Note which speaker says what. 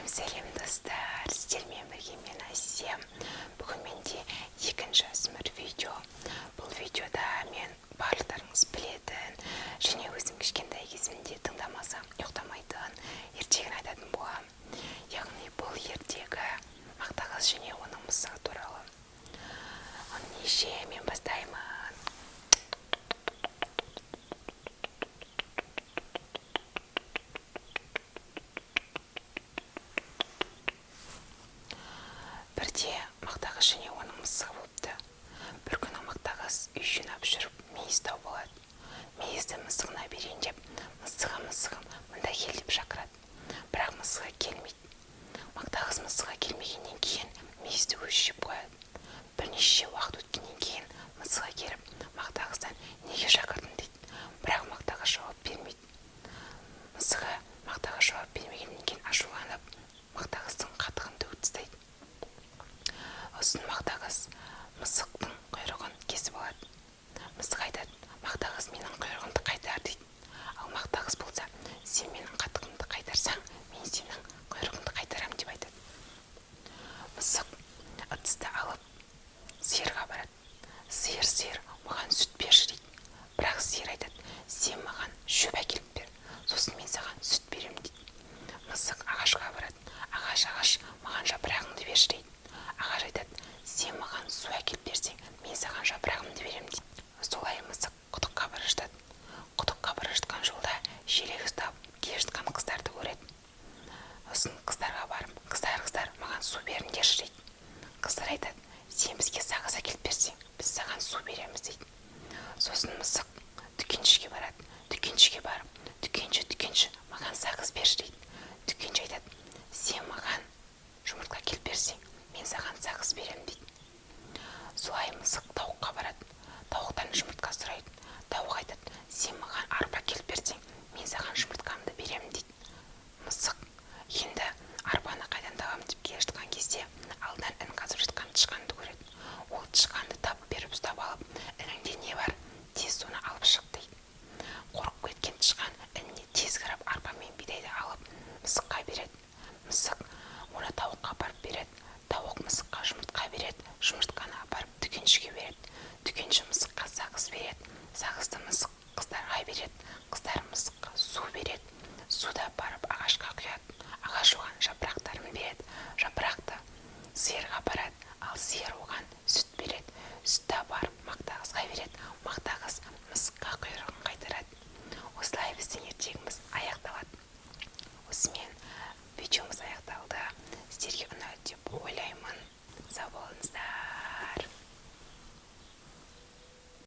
Speaker 1: Сәлем, сәлем, достар! Сіздермен бірге мен, Әсем. Бүгін менде екінші АСМР видео. Бұл видеода мен барлықтарыңыз білетін және өзім кішкентай кезімде тыңдамасам ұйықтамайтын ертегіні айтатын боламын. Яғни бұл ертегі Мақтағыз және оның мысығы туралы. Ендеше мен бастаймын. Бірде Мақтағыз және оның мысығы болыпты. Бір күні Мақтағыз үй жинап жүріп, мейіз тауып алады. Мейізді мысығына берейін деп, «Мысығым, мысығым, мында кел», – деп шақырады. Бірақ мысығы келмейді. Мақтағыз мысығы келмегеннен кейін мейізді өзі жеп қояды. Бірнеше уақыт өткеннен кейін мысығы келіп, Мақтағыздан: «Неге шақырдың?» – дейді. Бірақ Мақтағыз жауап бермейді. Мысығы Мақтағыз жауап бермегеннен кейін ашуланып, Мақтағыздың қатығын төгіп тастайды. Сосын Мақтағыз мысықтың құйрығын кесіп алады. Мысық айтады: «Мақтағыз, менің құйрығымды қайтар», – дейді. Ал Мақтағыз болса: «Сен менің қатығымды қайтарсаң, мен сенің құйрығыңды қайтарамын», – деп айтады. Мысық ыдысты алып, сиырға барады. «Сиыр, сиыр, маған сүт берші», – дейді. Бірақ сиыр айтады: «Сен маған шөп әкеліп бер, сосын мен саған сүт беремін», – дейді. Мысық ағашқа барады. «Ағаш, ағаш, маған жапырағыңды берші», – дейді. Ағаш айтады: «Сен маған су әкеліп берсең, мен саған жапырағымды беремін», – дейді. Солай мысық құдыққа бара жатады. Құдыққа бара жатқан жолда шелек ұстап келе жатқан қыздарды көреді. Сосын қыздарға барып: «Қыздар, қыздар, маған су беріңдерші», – дейді. Қыздар айтады: «Сен бізге сағыз әкеліп берсең, біз саған су береміз», – дейді. Сосын мысық дүкеншіге барады. Дүкеншіге барып: «Дүкенші, дүкенші, маған сағыз берші», – дейді. Дүкенші айтады: «Сен маған жұмыртқа әкеліп берсең, мен саған сағыз беремін», – дейді. Солай мысық тауыққа барады. Тауықтан жұмыртқа сұрайды. Тауық айтады: «Сен маған арпа әкеліп берсең, мен саған жұмыртқамды беремін», – дейді. Мысық енді арпаны қайдан табамын деп келе жатқан кезде, алдынан ін қазып жатқан тышқанды көреді. Ол тышқанды тап беріп ұстап алып: «Ініңде не бар, тез соны алып шық», – дейді. Қорқып кеткен тышқан ініне тез кіріп, арпа мен бидайды алып, мысыққа береді. Мысық оны тауыққа апарып береді. Тауық мысыққа жұмыртқа береді. Жұмыртқаны апарып дүкеншіге береді. Дүкенші мысыққа сағыз береді. Сағызды мысық қыздарға береді. Қыздар мысыққа су береді. Суды апарып ағашқа құяды. Ағаш оған жапырақтарын береді. Жапырақты сиырға апарады, ал сиыр оған сүт береді. Сүтті апарып Мақтағызға береді. Мақтағыз мысыққа құйрығын қайтарады. Осылай біздің ертегіміз аяқталады. Осымен видеомыз аяқталды. Сіздерге ұнады деп ойлаймын. Сау болыңыздар!